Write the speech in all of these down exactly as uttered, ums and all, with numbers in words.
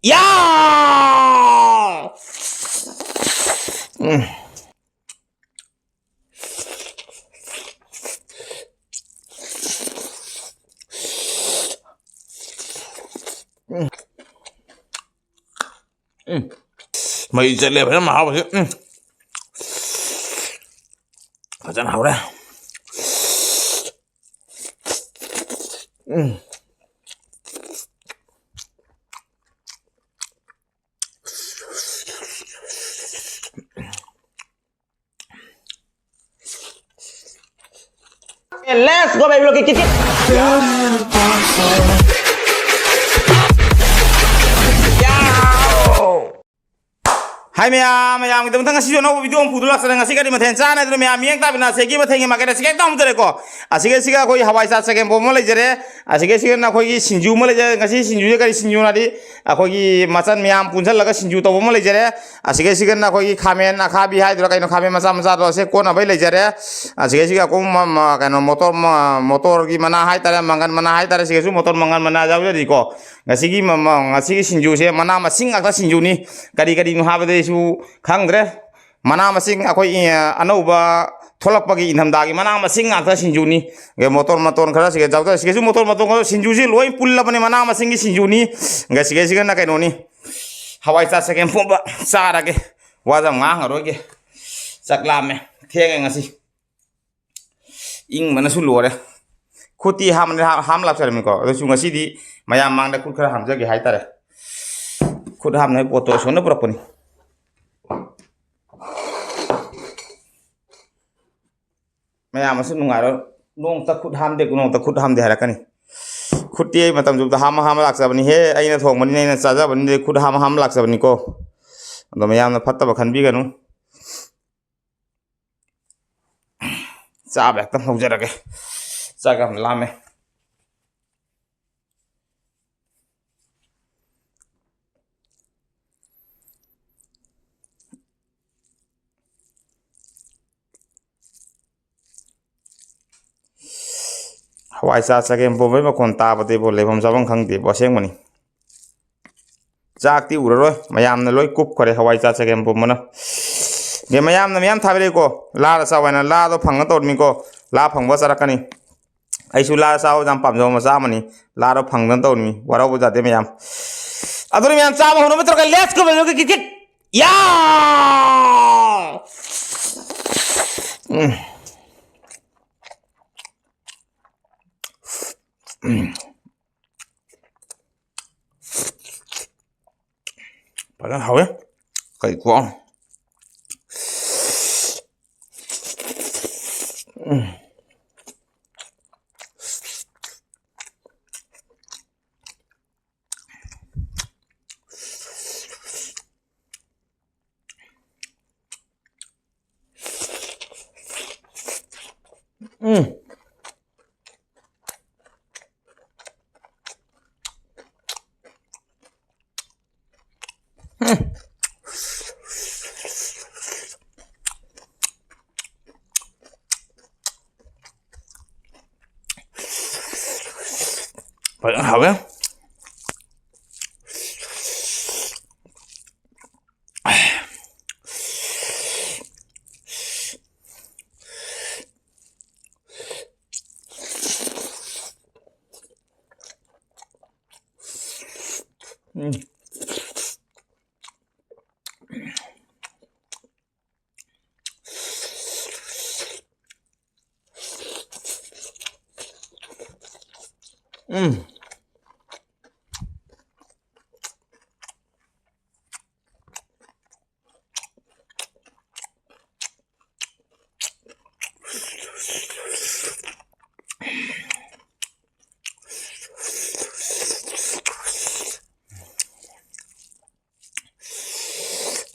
ꯌꯥ! ꯎꯝ꯫ ꯎꯝ꯫ ꯎꯝ꯫ ꯃꯩ ꯆꯠꯂꯦ ꯐꯖꯅ ꯃꯍꯥꯎꯁꯦ꯫ ꯎꯝ꯫ ꯐꯖꯅ ꯍꯧꯔꯦ꯫ ꯎꯝ꯫ Let's go, baby, look at it. Hi ꯃꯌꯥꯝ, ꯃꯌꯥꯝꯒꯤꯗꯃꯛꯇ ꯉꯁꯤꯁꯨ ꯑꯅꯧꯕ video ꯑꯃ ꯄꯨꯗꯨꯅ ꯂꯥꯛꯆꯔꯦ꯫ ꯉꯁꯤ ꯀꯔꯤ ꯃꯊꯦꯜ ꯆꯥꯅꯗꯅ ꯃꯌꯥꯝ ꯃꯤꯠꯌꯦꯡ ꯇꯥꯕꯤꯅ ꯑꯁꯤꯒꯤ ꯃꯊꯦꯜꯒꯤ ꯃꯥꯏꯀꯩꯗ ꯁꯤꯒ ꯍꯦꯛꯇ ꯍꯧꯖꯔꯦꯀꯣ꯫ ꯑꯁꯤꯒ ꯁꯤꯒ ꯑꯩꯈꯣꯏ ꯍꯋꯥꯏ ꯆꯥ ꯆꯒꯦꯝ ꯄꯣꯝꯕ ꯑꯃ ꯂꯩꯖꯔꯦ꯫ ꯑꯁꯤꯒ ꯁꯤꯒꯅ ꯑꯩꯈꯣꯏꯒꯤ ꯁꯤꯡꯖꯨ ꯑꯃ ꯂꯩꯖꯔꯦ꯫ ꯉꯁꯤ ꯁꯤꯡꯖꯨꯁꯦ ꯀꯔꯤ ꯁꯤꯡꯖꯨꯅꯣ ꯍꯥꯏꯗꯤ ꯑꯩꯈꯣꯏꯒꯤ ꯃꯆꯜ ꯃꯌꯥꯝ ꯄꯨꯟꯁꯤꯜꯂꯒ ꯁꯤꯡꯖꯨ ꯇꯧꯕ ꯑꯃ ꯂꯩꯖꯔꯦ꯫ ꯑꯁꯤꯒ ꯁꯤꯒꯅ ꯑꯩꯈꯣꯏꯒꯤ ꯈꯥꯃꯦꯟ ꯑꯈꯥꯕꯤ ꯍꯥꯏꯗꯣꯏꯔꯥ ꯀꯩꯅꯣ, ꯈꯥꯃꯦꯟ ꯃꯆꯥ ꯃꯆꯥꯗꯣ ꯑꯁꯤ ꯀꯣꯠꯅꯕꯩ ꯂꯩꯖꯔꯦ꯫ ꯑꯁꯤꯒ ꯁꯤꯒ ꯑꯩꯈꯣꯏ ꯃ-, ꯃ-, ꯀꯩꯅꯣ ꯃꯣꯇꯣꯔ, ꯃ-, ꯃꯣꯇꯣꯔꯒꯤ ꯃꯅꯥ ꯍꯥꯏꯇꯥꯔꯦ, ꯃꯪꯒꯟ ꯃꯅꯥ ꯍꯥꯏꯇꯥꯔꯦ, ꯁꯤꯒꯁꯨ ꯃꯣꯇꯣꯔ ꯃꯪꯒꯟ ꯃꯅꯥ ꯌꯥꯎꯖꯔꯤꯀꯣ꯫ ꯉꯁꯤꯒꯤ ꯃ-, ꯃ-, ꯉꯁꯤꯒꯤ ꯁꯤꯡꯖꯨꯁꯦ ꯃꯅꯥ ꯃꯁꯤꯡ ꯉꯥꯛꯇ ꯁꯤꯡꯖꯨꯅꯤ꯫ ꯀꯔꯤ ꯀꯔꯤꯅꯣ ꯍꯥꯏꯕꯗꯤ ꯑꯩꯁꯨ ꯈꯪꯗ꯭ꯔꯦ꯫ ꯃꯅꯥ ꯃꯁꯤꯡ ꯑꯩꯈꯣꯏ, ꯑ, ꯑꯅꯧꯕ ꯊꯣꯛꯂꯛꯄꯒꯤ ꯏꯪꯊꯝꯊꯥꯒꯤ ꯃꯅꯥ ꯃꯁꯤꯡ ꯉꯥꯛꯇ ꯁꯤꯡꯖꯨꯅꯤ꯫ ꯑꯗꯩ ꯃꯣꯇꯣꯔ ꯃꯇꯣꯟ ꯈꯔ ꯁꯤꯒ ꯌꯥꯎꯖꯔꯦ꯫ ꯁꯤꯒꯁꯨ ꯃꯣꯇꯣꯔ ꯃꯇꯣꯟ ꯈꯔ, ꯁꯤꯡꯖꯨꯁꯤ ꯂꯣꯏ ꯄꯨꯜꯂꯕꯅꯤ, ꯃꯅꯥ ꯃꯁꯤꯡꯒꯤ ꯁꯤꯡꯖꯨꯅꯤ꯫ ꯑꯗ ꯁꯤꯒꯁꯤꯒꯅ ꯀꯩꯅꯣꯅꯤ, ꯍꯋꯥꯏ ꯆꯥ ꯆꯒꯦꯝ ꯄꯣꯝꯕ ꯆꯥꯔꯒꯦ꯫ ꯋꯥꯁꯨ ꯌꯥꯝ ꯉꯥꯡꯉꯔꯣꯏꯒꯦ꯫ ꯆꯥꯛ ꯂꯥꯝꯃꯦ꯫ ꯊꯦꯡꯉꯦ ꯉꯁꯤ꯫ ꯏꯪꯕꯅꯁꯨ ꯂꯣꯏꯔꯦ꯫ ꯈꯨꯠꯇꯤ ꯍꯥꯝ-, ꯍꯥꯝ ꯂꯥꯛꯆꯔꯝꯃꯤꯀꯣ꯫ ꯑꯗꯨꯁꯨ ꯉꯁꯤꯗꯤ ꯃꯌꯥꯝ ꯃꯥꯡꯗ ꯈꯨꯠ ꯈꯔ ꯍꯥꯝꯖꯒꯦ ꯍꯥꯏꯇꯥꯔꯦ꯫ ꯈꯨꯠ ꯍꯥꯝꯅꯕ ꯄꯣꯠꯇꯣ ꯑꯁꯣꯝꯗ ꯄꯨꯔꯛꯄꯅꯤ꯫ ꯃꯌꯥꯝ ꯑꯁꯤ ꯅꯨꯡꯉꯥꯏꯔꯣꯏ꯫ "ꯅꯣꯡꯃꯇ ꯈꯨꯠ ꯍꯥꯝꯗꯦ, ꯅꯣꯡꯃꯇ ꯈꯨꯠ ꯍꯥꯝꯗꯦ" ꯍꯥꯏꯔꯛꯀꯅꯤ꯫ ꯈꯨꯠꯇꯤ ꯑꯩ ꯃꯇꯝ ꯆꯨꯞꯄꯗ ꯍꯥꯝꯃ ꯍꯥꯝꯃ ꯂꯥꯛꯆꯕꯅꯤꯍꯦ꯫ ꯑꯩꯅ ꯊꯣꯡꯕꯅꯤꯅ, ꯑꯩꯅ ꯆꯥꯖꯕꯅꯤꯅ ꯈꯨꯠ ꯍꯥꯝꯃ ꯍꯥꯝꯃ ꯂꯥꯛꯆꯕꯅꯤꯀꯣ꯫ ꯑꯗꯣ ꯃꯌꯥꯝꯅ ꯐꯠꯇꯕ ꯈꯟꯕꯤꯒꯅꯨ꯫ ꯆꯥꯕ ꯍꯦꯛꯇ ꯍꯧꯖꯔꯒꯦ꯫ ꯆꯥꯛ ꯌꯥꯝ ꯂꯥꯝꯃꯦ꯫ ꯍꯋꯥꯏ ꯆꯥ ꯆꯒꯦꯝ ꯄꯣꯝꯕꯩ ꯃꯈꯣꯟ ꯇꯥꯕꯗꯩꯕꯣ ꯂꯩꯐꯝ ꯆꯥꯐꯝ ꯈꯪꯗꯦꯕꯣ, ꯑꯁꯦꯡꯕꯅꯤ꯫ ꯆꯥꯛꯇꯤ ꯎꯔꯔꯣꯏ, ꯃꯌꯥꯝꯅ ꯂꯣꯏ ꯀꯨꯞꯈ꯭ꯔꯦ ꯍꯋꯥꯏ ꯆꯥ ꯆꯒꯦꯝ ꯄꯣꯝꯕꯅ꯫ ꯃꯌꯥꯝꯅ ꯃꯌꯥꯝ ꯊꯥꯕꯤꯔꯛꯏꯀꯣ, ꯂꯥꯗ ꯆꯥꯎ ꯍꯥꯏꯅ꯫ ꯂꯥꯗꯣ ꯐꯪꯅ ꯇꯧꯔꯤꯃꯤꯀꯣ, ꯂꯥ ꯐꯪꯕ ꯆꯥꯔꯛꯀꯅꯤ꯫ ꯑꯩꯁꯨ ꯂꯥ ꯆꯥꯕ ꯌꯥꯝ ꯄꯥꯝꯖꯕ ꯃꯆꯥ ꯑꯃꯅꯤ꯫ ꯂꯥꯗꯣ ꯐꯪꯗꯅ ꯇꯧꯔꯤꯃꯤ, ꯋꯥꯔꯧꯕ ꯌꯥꯗꯦ ꯃꯌꯥꯝ꯫ ꯑꯗꯨꯅ ꯃꯌꯥꯝ ꯆꯥꯕ ꯍꯧꯅꯕ ꯇꯧꯔꯒ, let's go, baby kit kit. ꯌꯥ! ꯎꯝ꯫ ꯎꯝ꯫ ꯐꯖꯅ ꯍꯥꯎꯋꯦ꯫ ꯀꯩ ꯈꯨꯍꯥꯎ꯫ ꯎꯝ꯫ ꯎꯝ꯫ ꯐꯖꯅ ꯍꯥꯎꯋꯦ꯫ ꯎꯝ꯫ ꯎꯝ꯫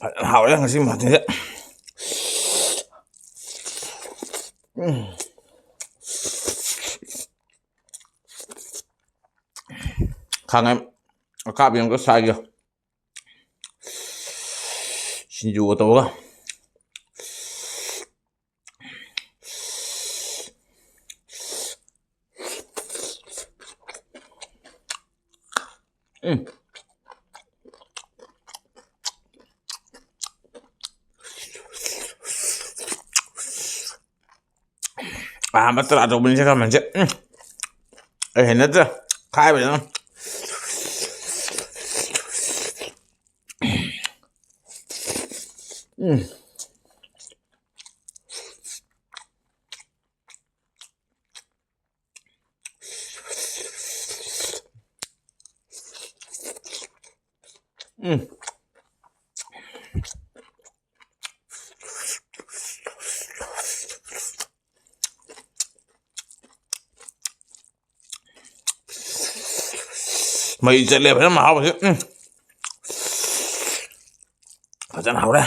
ꯐꯖꯅ ꯍꯥꯎꯔꯦ ꯉꯁꯤ ꯃꯊꯦꯜꯁꯦ꯫ ꯎꯝ꯫ ꯈꯥꯡꯉꯦ ꯑꯈꯥꯕꯤ ꯑꯃꯒ ꯁꯥꯏꯒ ꯁꯤꯡꯖꯨꯒ ꯇꯧꯔꯒ꯫ ꯎꯝ꯫ ꯑꯍꯥꯟꯕ ꯇꯔꯥ ꯇꯧꯕꯅꯤ ꯁꯦ ꯈꯥꯃꯦꯟꯁꯦ꯫ ꯎꯝ꯫ ꯑꯩ ꯍꯩꯅꯗ꯭ꯔꯦ꯫ ꯈꯥꯏꯕꯁꯤꯅ꯫ ꯎꯝ꯫ ꯎꯝ꯫ ꯃꯩ ꯆꯠꯂꯦ ꯐꯖꯅ ꯃꯍꯥꯎꯁꯦ꯫ ꯎꯝ꯫ ꯐꯖꯅ ꯍꯧꯔꯦ꯫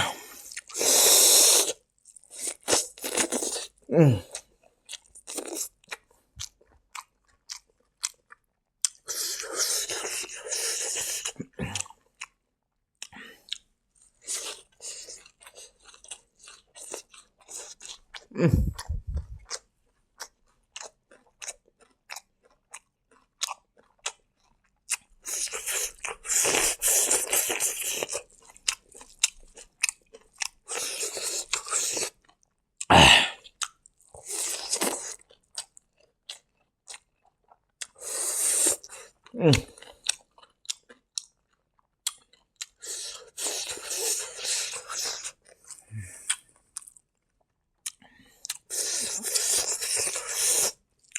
ꯎꯝ꯫ ꯎꯝ꯫ ꯎꯝ꯫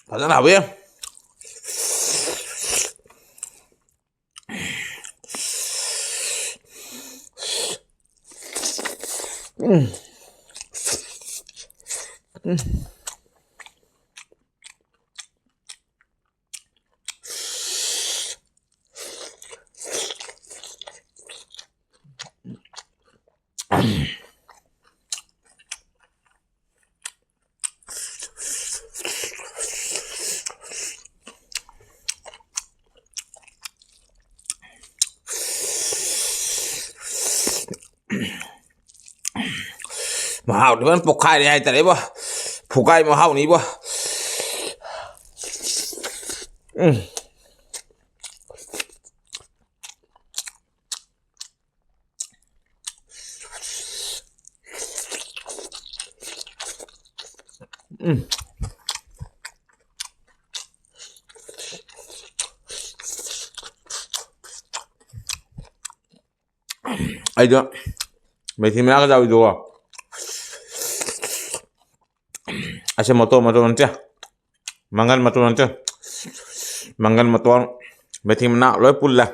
ꯐꯖꯅ ꯍꯥꯞꯄꯦ꯫ ꯎꯝ꯫ ꯎꯝ꯫ ꯃꯍꯥꯎꯗꯤ ꯐꯖꯅ ꯄꯣꯛꯈꯥꯏꯔꯦ ꯍꯥꯏꯇꯥꯔꯦꯕꯣ꯫ ꯐꯨꯒꯥꯏ ꯃꯍꯥꯎꯅꯤꯕꯣ꯫ ꯎꯝ꯫ ꯎꯝ꯫ ꯑꯩꯗꯣ ꯃꯦꯊꯤ ꯃꯅꯥꯒ ꯆꯥꯕꯤꯗꯨꯀꯣ꯫ ꯑꯁꯦ ꯃꯇꯣꯟ ꯃꯇꯣꯟ ꯅꯠꯇꯦ, ꯃꯪꯒꯟ ꯃꯇꯣꯟ ꯅꯠꯇꯦ, ꯃꯪꯒꯟ ꯃꯇꯣꯟ, ꯃꯦꯊꯤ ꯃꯅꯥ ꯂꯣꯏ ꯄꯨꯜꯂꯦ꯫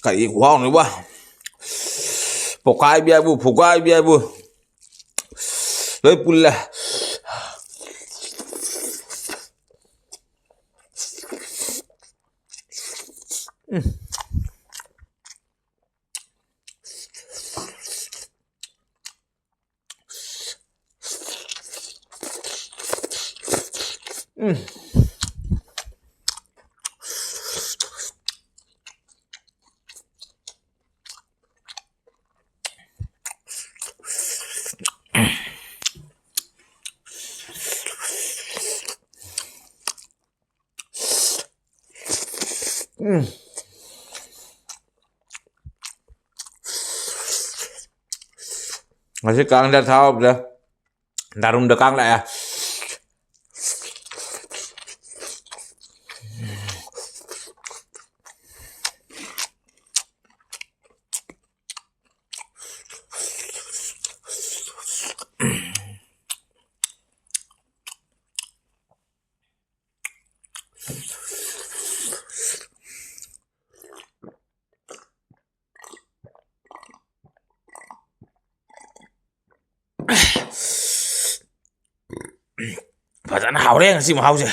ꯀꯔꯤ ꯈꯨꯍꯥꯎꯅꯣꯕ? ꯄꯣꯛꯈꯥꯏꯕꯤ ꯍꯥꯏꯕꯨ, ꯐꯨꯒꯥꯏꯕꯤ ꯍꯥꯏꯕꯨ, ꯂꯣꯏ ꯄꯨꯜꯂꯦ꯫ ꯎꯝ꯫ ꯎꯝ꯫ ꯎꯝ꯫ ꯉꯁꯤ ꯀꯥꯡꯗ ꯊꯥꯎꯕꯗ ꯗꯥꯔꯨꯝꯗ ꯀꯥꯡ ꯂꯥꯛꯑꯦ꯫ ꯐꯖꯅ ꯍꯥꯎꯔꯦ ꯉꯁꯤ ꯃꯍꯥꯎꯁꯦ꯫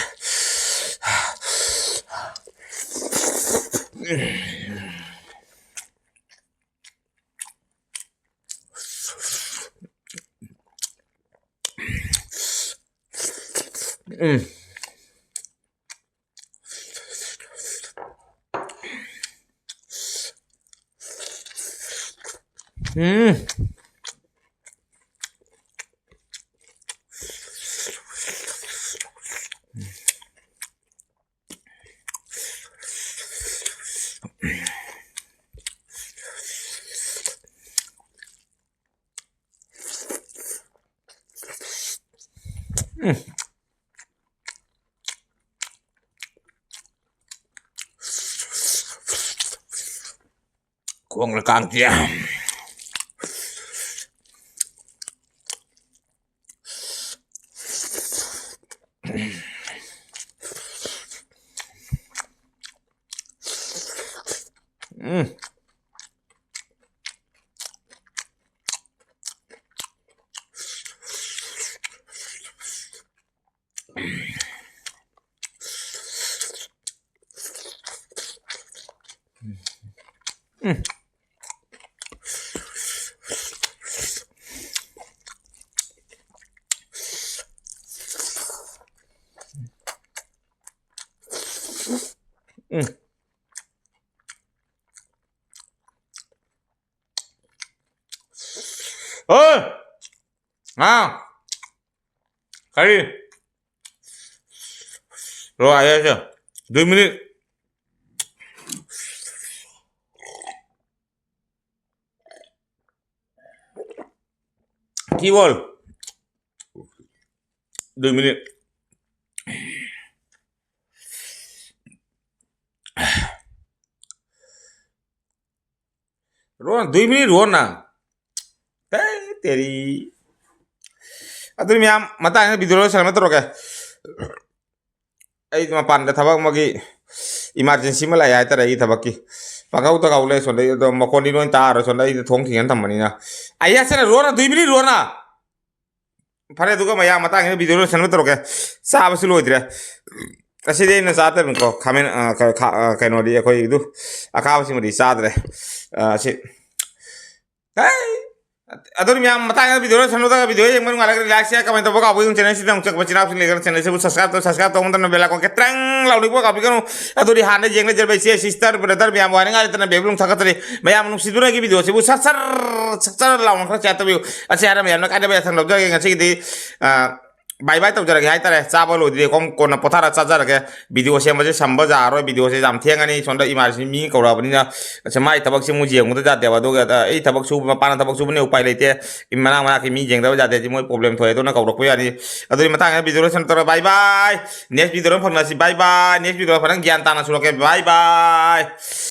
ꯎꯝ꯫ ꯎꯝ꯫ ꯈꯣꯡꯅ ꯀꯥꯡꯁꯦ꯫ ꯎꯝ꯫ ꯎꯝ꯫ ꯑꯣꯏ! ꯍꯥꯎ! ꯀꯔꯤ? ꯔꯣ, ꯑꯩ ꯍꯥꯏꯁꯦ, ꯗꯨꯏ ꯃꯤꯅꯤꯠ꯫ ꯀꯤ ꯕꯣꯜ? ꯗꯨꯏ ꯃꯤꯅꯤꯠ꯫ ꯔꯣꯅ, ꯗꯨꯏ ꯃꯤꯅꯤꯠ ꯔꯣꯅ꯫ ꯇꯦ, ꯇꯦꯔꯤ꯫ ꯑꯗꯨꯗꯤ ꯃꯌꯥꯝ, ꯃꯇꯥꯡꯁꯤꯗ video ꯂꯣꯏꯁꯟꯅꯕ ꯇꯧꯔꯒꯦ꯫ ꯑꯩ ꯃꯄꯥꯟꯗ ꯊꯕꯛ ꯑꯃꯒꯤ emergency ꯑꯃ ꯂꯥꯛꯑꯦ ꯍꯥꯏꯇꯥꯔꯦ, ꯑꯩꯒꯤ ꯊꯕꯛꯀꯤ꯫ ꯄꯪꯀꯧ ꯇꯀꯧ ꯂꯩ ꯁꯣꯝꯗ, ꯑꯗꯣ ꯃꯈꯣꯟꯗꯤ ꯂꯣꯏ ꯇꯥꯔꯣꯏ, ꯁꯣꯝꯗ ꯑꯩꯗꯤ ꯊꯣꯡ ꯊꯤꯡꯖꯤꯟ ꯊꯝꯕꯅꯤꯅ꯫ ꯑꯩ ꯍꯥꯏꯁꯤꯅ ꯔꯣꯅ, ꯗꯨꯏ ꯃꯤꯅꯤꯠ ꯔꯣꯅ꯫ ꯐꯔꯦ, ꯑꯗꯨꯒ ꯃꯌꯥꯝ ꯃꯇꯥꯡꯁꯤꯗ ꯚꯤꯗꯤꯑꯣ ꯂꯣꯏꯁꯟꯕ ꯇꯧꯔꯛꯀꯦ꯫ ꯆꯥꯕꯁꯨ ꯂꯣꯏꯗ꯭ꯔꯦ꯫ ꯑꯁꯤꯗꯤ ꯑꯩꯅ ꯆꯥꯗꯕꯅꯤꯀꯣ꯫ ꯈꯥꯃꯦꯟ, ꯑ, ꯀ-, ꯈꯥ-, ꯑ, ꯀꯩꯅꯣꯗꯤ, ꯑꯩꯈꯣꯏꯗꯨ ꯑꯈꯥꯕꯁꯤꯃꯗꯤ ꯆꯥꯗ꯭ꯔꯦ꯫ ꯑ, ꯁꯤ, ꯍꯩ! ꯑꯗꯨꯅꯤ ꯃꯌꯥꯝ, ꯃꯇꯥꯡꯗ ꯚꯤꯗꯤꯑꯣ ꯂꯣꯏꯁꯟꯕꯗ, ꯚꯤꯗꯤꯑꯣ ꯌꯦꯡꯕ ꯅꯨꯡꯉꯥꯏꯔꯒꯗꯤ like, share, comment ꯇꯧꯕ ꯀꯥꯎꯕꯤꯒꯅꯨ꯫ Channel ꯁꯤꯗ ꯑꯃꯨꯛ ꯆꯪꯉꯛꯄ ꯏꯆꯤꯟ ꯏꯅꯥꯎꯁꯤꯡ ꯂꯩꯔꯒꯅ channel ꯁꯤꯕꯨ subscribe ꯇꯧ, subscribe ꯇꯧꯕ ꯃꯇꯝꯗ bell icon ꯈꯤꯇꯪ ꯂꯥꯎꯅꯤꯡꯕ ꯀꯥꯎꯕꯤꯒꯅꯨ꯫ ꯑꯗꯨꯗꯤ ꯍꯥꯟꯅ ꯌꯦꯡꯅꯖꯔꯕ ꯏꯆꯦ, sister, brother ꯃꯌꯥꯝ ꯋꯥꯅꯤꯡꯉꯥꯏ ꯂꯩꯇꯅ ꯕꯦꯕꯤ ꯂꯨꯡ ꯊꯥꯒꯠꯆꯔꯤ꯫ ꯃꯌꯥꯝ ꯅꯨꯡꯁꯤꯗꯨꯅ ꯑꯩꯒꯤ ꯚꯤꯗꯤꯑꯣꯁꯤꯕꯨ ꯁꯠ ꯁꯠ ꯁꯠ ꯁꯠ ꯂꯥꯎꯅ ꯈꯔ share ꯇꯧꯕꯤꯌꯨ꯫ ꯑꯁꯤ ꯍꯥꯏꯔ ꯃꯌꯥꯝꯅ ꯀꯥꯏꯗꯕ ꯌꯥꯊꯪ ꯂꯧꯖꯔꯒꯦ꯫ ꯉꯁꯤꯒꯤꯗꯤ, ꯑ, bye bye ꯇꯧꯖꯔꯒꯦ ꯍꯥꯏꯇꯥꯔꯦ꯫ ꯆꯥꯕ ꯂꯣꯏꯗ꯭ꯔꯤ, ꯀꯣꯟ-, ꯀꯣꯟꯅ ꯄꯣꯊꯥꯔ ꯆꯥꯖꯔꯒꯦ꯫ ꯚꯤꯗꯤꯑꯣ ꯁꯦꯝꯕꯁꯦ ꯁꯝꯕ ꯌꯥꯔꯔꯣꯏ, ꯚꯤꯗꯤꯑꯣꯁꯦ ꯌꯥꯝ ꯊꯦꯡꯉꯅꯤ꯫ ꯁꯣꯝꯗ emergency ꯃꯤ ꯀꯧꯔꯛꯑꯕꯅꯤꯅ, ꯑꯁ, ꯃꯥꯏ ꯊꯕꯛꯁꯦ ꯑꯃꯨꯛ ꯌꯦꯡꯕꯗ ꯌꯥꯗꯦꯕ꯫ ꯑꯗꯨꯒ, ꯑ, ꯑꯩ ꯊꯕꯛ ꯁꯨꯕ, ꯃꯄꯥꯟꯗ ꯊꯕꯛ ꯁꯨꯕꯅꯦ, ꯎꯄꯥꯏ ꯂꯩꯇꯦ꯫ ꯃꯅꯥꯛ ꯃꯅꯥꯛꯀꯤ ꯃꯤ ꯌꯦꯡꯗꯕ ꯌꯥꯗꯦ꯫ ꯃꯣꯏ problem ꯊꯣꯛꯑꯦ, ꯑꯗꯨꯅ ꯀꯧꯔꯛꯄ ꯌꯥꯅꯤ꯫ ꯑꯗꯨꯗꯤ ꯃꯇꯥꯡꯁꯤꯗ ꯚꯤꯗꯤꯑꯣ ꯂꯣꯏꯁꯟ ꯇꯧꯔ, bye bye꯫ Next ꯚꯤꯗꯤꯑꯣꯗ ꯑꯃꯨꯛ ꯐꯪꯅꯁꯤ꯫ Bye bye꯫ Next ꯚꯤꯗꯤꯑꯣꯗ ꯐꯖꯅ ꯒ꯭ꯌꯥꯟ ꯇꯥꯅ ꯁꯨꯔꯛꯀꯦ꯫ Bye bye꯫